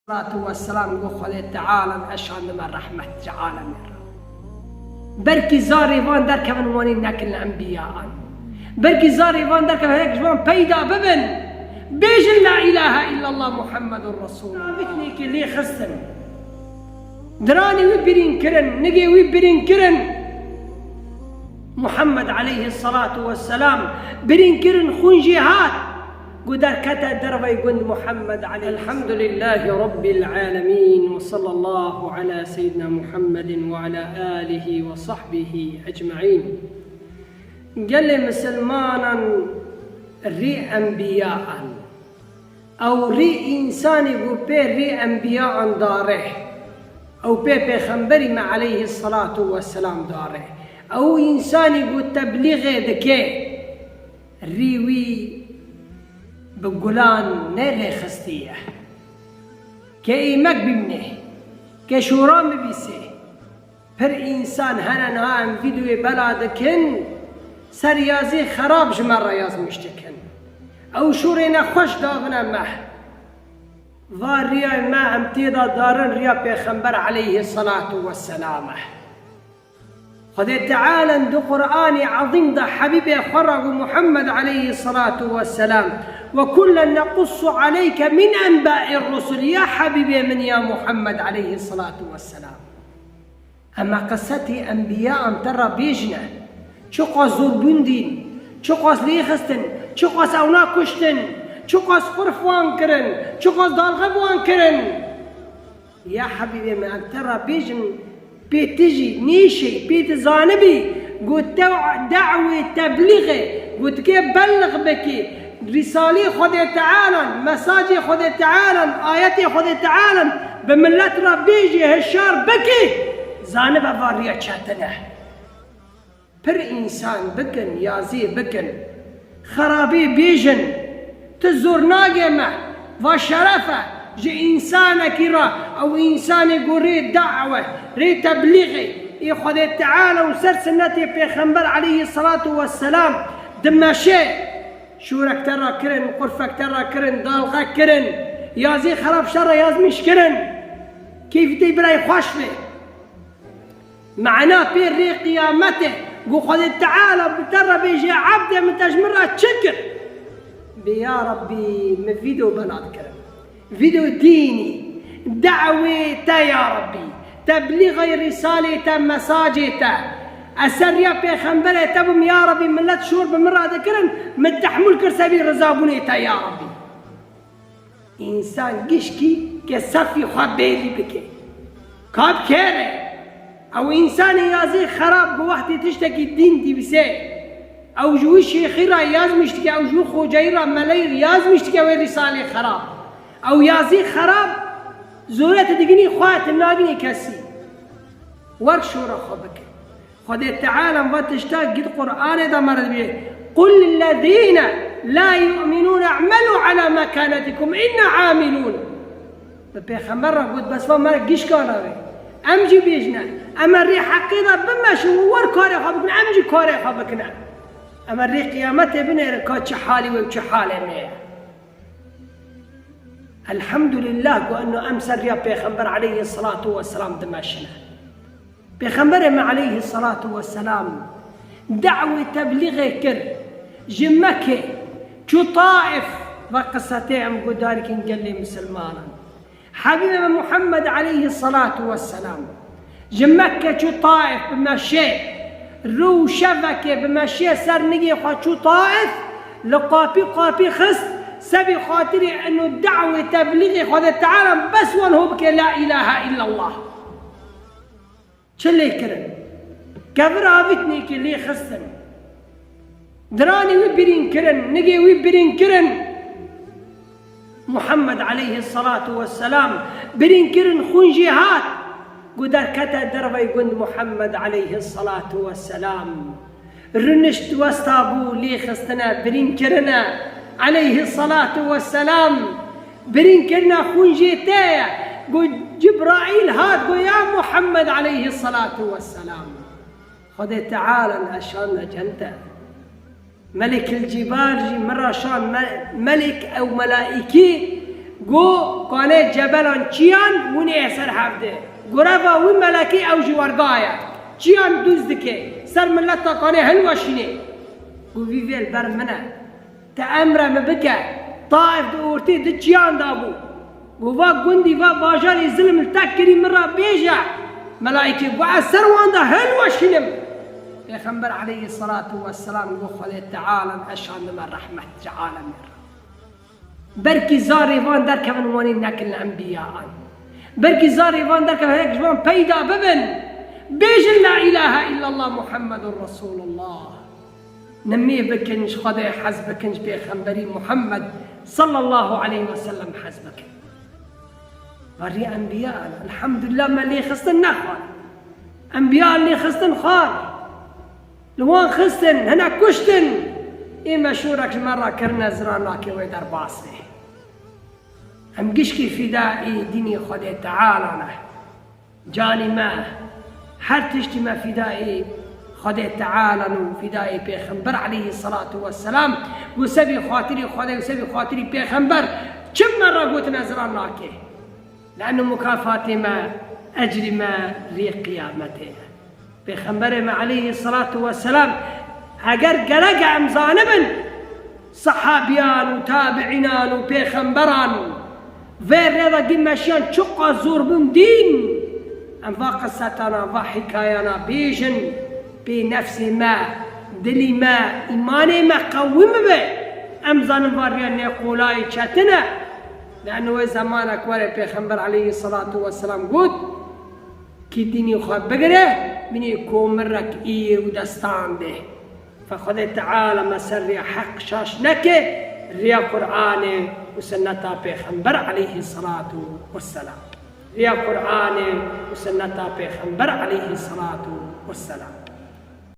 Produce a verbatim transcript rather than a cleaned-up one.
Salatu ve selam got, Xwedê Teala eşandime rehmet ji alemê re. Belkî zarê van derkevin, wanî nekin li enbiyan. Belkî zarê van derkevin, hek ji van peyda bibin. Bêjin la ilahe illallah Muhammedun Resulullah. Fitnekê lê xistin. Diranê wî birîn kirin, nigê wî birîn kirin. Muhammed aleyhissalatu vesselam birîn kirin, xûn jê hat. Ku derkete dervey gund Muhammed aleyh. Elhamdulillahî Rabbil alemin ve sallallahu ala seyyidina Muhammedin ve ala alihi ve sahbihi ecmaîn. Gelê misilmanan rî enbiya an. Ew rî însanî ku pê rî enbiya an dare. Ew pê pêxemberî me aleyhissalatu vesselam dare. Ew însanî ku teblîxê dike. Rî wî bi gulan nerêxistiye. Ke îmek bimne, ke şûran bibîse. Pir însan hene niha em vîdeoyê bela dikin, ser yazî xerab ji me re yazmîş dikin. Ew şûrê nexweş davine me. Va riya me em tê de darin riya Pêxember aleyhissalatu vesselam e. Xwedê Teala di Qur'anê Ezîm de Habîbê xwe re got Muhammed aleyhissalatu vesselam, "Ve kullen nequssu aleyke min enba'ir rusul." Ya Habîbê min, ya Muhammed aleyhissalatu vesselam. Ema qissetê enbiya em te re bêjine. Çiqas zorbûn dîn, çiqas lêxistin, çiqas ewna kuştin, çiqas qurf wan kirin, çiqas dalxe bi wan kirin. Ya Habîbê min, em te re bêjin, pê tu jî nêşey, pê tu zanibî, got te da'wê teblîxê, got ke belix bikî, Rîsalê Xwedê Tealan, mesajê Xwedê Tealan, ayetê Xwedê Tealan bi millet re bêjî, hişyar bikî, zanibe va riya çetin e. Pir însan bikin, yazî bikin, xerabî bêjin, tu zor nagê me, va şeref e ji însanekî re, ew însanê ku rê da'we, rê teblîxê ê Xwedê Teala û ser sinnetê Pêxember aleyhissalatu vesselam dimeşe, şûrek te re kirin, qurfek te re kirin, dalxe kirin, yazî xerab şer re yazmîş kirin. Keyfî te birayê xweş be. Mana pê rê qiyametê, ku Xwedê Teala bi te re bêje, "Ebdê min, te ji min re çi kir?" Bê ya Rebbî, min vîdeo bela dikirin. Vîdeo dînî, da'wê te ya Rebbî, teblîxê rîsalê te, mesajê te. Ez ser riya pêxemberê te bûm ya Rebbî, millet şor bi min re dikirin, min tehmûl kir sebî rizabûnê te ya Rebbî. Însan gişkî ke sefî xwe bêlî bike. Ka bi kêr e. Ew însanê yazê xerab ku wextê tiştekî dîn dibîse, ew ji wî şêxî re yazmîş dike, ew ji wî xoceyî re, meleyî re yazmîş dike wê rîsalê xerab. Ew yazî xerab, zore tu diginî xwe, tu naginî kesî. Wer şora xwe bike. Xwedê Teala va tişta gid Qur'anê de me re dibê, "Qul lillezîne la yu'minûne i'melû ala mekanetikum inna amilûn." Bi pêxember re got, "Bes va me re gişka navê. Em jî bêjine. Em rê heqê de bimeşin û wer karê xwe bikin, em jî karê xwe bikine. Em rê qiyametê binêrin ka çi halî we û çi halê me ye." Elhamdulillah ku eno em ser riya Pêxember aleyhissalatu vesselam dimeşine. Pêxemberê me aleyhissalatu vesselam da'wê teblîxê kir. Ji Mekke çû Taif, ve qissetê em guhdar dikin gelê misilmanan. Habîbê me Muhammed aleyhissalatu vesselam ji Mekke çû Taif bi meşê, rû û şevekê bi meşê ser nigê xwe çû Taif, li qapî qapî xist, sebî xatirê eno da'wê teblîxê Xwedê Teala bes wan ho bike la ilahe illallah. Çi lê kirin? Kevir avîtnekê lê xistin. Diranê wî birîn kirin, nigê wî birîn kirin. Muhammed aleyhissalatu vesselam birîn kirin, xûn jê hat. Ku derkete dervey gund Muhammed aleyhissalatu vesselam. Rinişt westa bû, lê xistine, birîn kirine. Aleyhissalatu vesselam. Birîn kirine, xûn jê te ye. Got, Cibraîl hat, got, "Ya Muhammed aleyhissalatu vesselam. Xwedê Teala eşan me cente. Melekil Cîbal jî min re şan me-, melek ew melaîkî Go, kanê cebelan çiyan winê ser hevde. Goreva wî melekê ew ji werga ye. Çiyan dûz dike. Ser mileta kanê hilweşînê. Go vî vê li ber min e. Te emre min bike. Taif di ortê di çiyan da bû. Go va gundî va bajarê zilm li te kirî min re bêje. Melaîkê go ez ser wan da hilweşînim. Pêxember aleyhisselatu vesselam go Xwedê Teala eşandime rehmet ji alemê re. Belkî zarê van derkevin wanî nekin li enbiyan. Belkî zarê van derkevin hinek ji van peyda bibin. Bêjin la ilahe illallah Muhammedun Resulullah. Nimê bikin ji Xwedê hez bikin ji Pêxemberî Muhammed sallallahu aleyhi ve sellem hez bikin. Varî enbiya, elhamdulillah me lê xistin nexwar. Enbiya lê xistin xwar. Li wan xistin, hinek kuştin. Ê me şûrek ji me re kirine ziran nake wê derbas bê. Em gişkî fîda ê dînî Xwedê Teala ne. Canî me, her tiştî me fîda ê Xwedê Teala û fîda ê Pêxember aleyhisselatu vesselam. Û sebî xatirî Xwedê û sebî xatirî Pêxember çi me re gotine ziran nake. Le'nu mukafatê me, ecrî me rê qiyametê ye. Pêxemberê me aleyhisselatu vesselam, eger gerek em zanibin, sehabiyan û tabiînan û pêxemberan vê rê de gî meşiyan çiqa zor bûn dîn, em va qisetana, va hikayana bêjin, pê nefsê me, dilî me, îmanê me qewî bibe. Em zanin va riya nêqolayî çetin e. Le'nu wê zemanek were Pêxember aleyhisselatu vesselam got, Kî dînî xwe bigire, binî komirek î û destan de. Fe Xwedê Teala me ser riya heq şaş neke, riya Qur'anê û sunneta Pêxember aleyhisselatu vesselam. Riya Qur'anê û sunneta Pêxember aleyhisselatu vesselam.